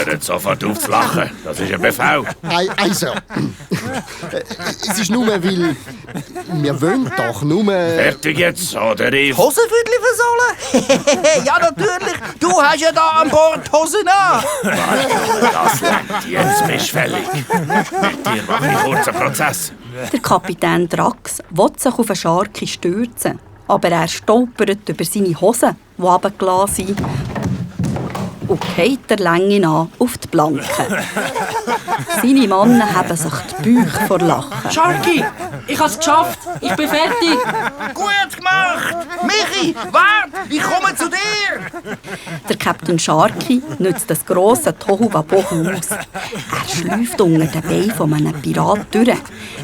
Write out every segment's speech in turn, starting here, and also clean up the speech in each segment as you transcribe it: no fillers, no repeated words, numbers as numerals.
Hört sofort auf zu lachen. Das ist ein Befehl. Also, es ist nur, weil wir wollen doch nur... Fertig jetzt, oder ich? Hosenviertel versohlen? Ja, natürlich. Du hast ja da an Bord Hosen an. Das lenkt, jetzt bist du fällig. Mit dir mache ich kurz einen Prozess. Der Kapitän Drax will sich auf einen Scharki stürzen, aber er stolpert über seine Hosen, die runtergelassen sind, und geht der Länge an auf die Planke. Seine Männer haben sich die Bäuche vor Lachen. Sharky, ich hab's geschafft. Ich bin fertig. Gut gemacht. Michi, warte, ich komme zu dir. Der Captain Sharky nutzt das grosse Tohuwabohu aus. Er schläuft unter den Beinen von einem Pirat durch,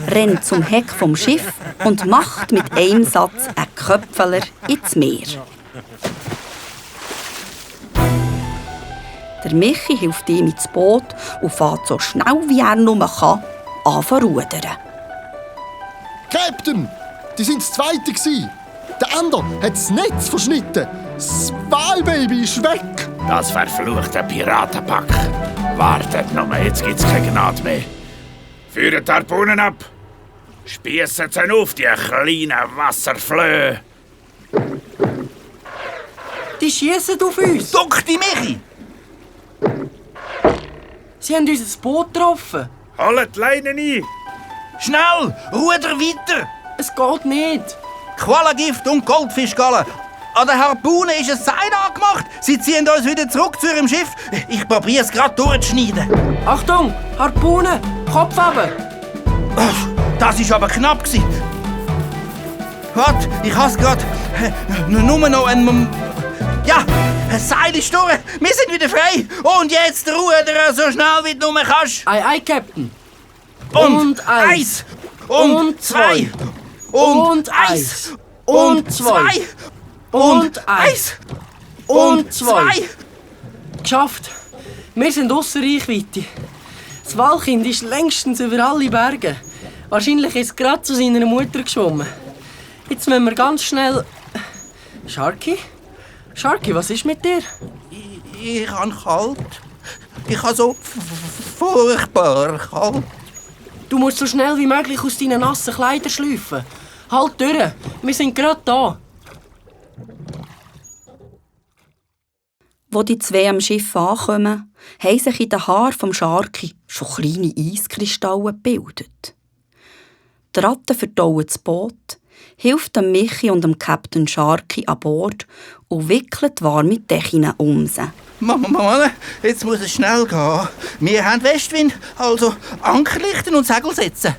rennt zum Heck vom Schiff und macht mit einem Satz einen Köpfeler ins Meer. Der Michi hilft ihm ins Boot und fährt so schnell wie er nur kann an zu rudern. Captain, die sind das Zweite gsi. Der andere hat das Netz verschnitten. Das Walbaby ist weg. Das verfluchte Piratenpack. Wartet noch mal, jetzt gibt's keine Gnade mehr. Führt die Harpunen ab. Spiessen sie auf, die kleinen Wasserflöhe. Die schiessen auf uns. Duck dich, Michi. Sie haben unser Boot getroffen. Holt die Leinen ein. Schnell, ruder weiter. Es geht nicht. Qualengift und Goldfischgallen. An der Harpune ist ein Seil angemacht. Sie ziehen uns wieder zurück zu ihrem Schiff. Ich probiere es gerade durchzuschneiden. Achtung, Harpune, Kopf runter. Das war aber knapp. Warte, ich has gerade nur noch einen... Ja, ein Seil ist durch. Wir sind wieder frei. Und jetzt rudern so schnell wie du nur kannst. Ei, Captain. Und eins. Und zwei. Und eins. Und zwei. Und eins. Und zwei. Geschafft. Wir sind ausser Reichweite. Das Walkind ist längstens über alle Berge. Wahrscheinlich ist es gerade zu seiner Mutter geschwommen. Jetzt müssen wir ganz schnell... Sharky? Sharky, was ist mit dir? Ich habe kalt. Ich habe so furchtbar kalt. Du musst so schnell wie möglich aus deinen nassen Kleidern schlüpfen. Halt durch, wir sind gerade da. Wo die zwei am Schiff ankommen, haben sich in den Haaren vom Sharky schon kleine Eiskristalle gebildet. Die Ratte verdaut das Boot, hilft dem Michi und dem Captain Sharky an Bord und wickelt warme Decken um sie. Mama, jetzt muss es schnell gehen. Wir haben Westwind, also Anker lichten und Segel setzen.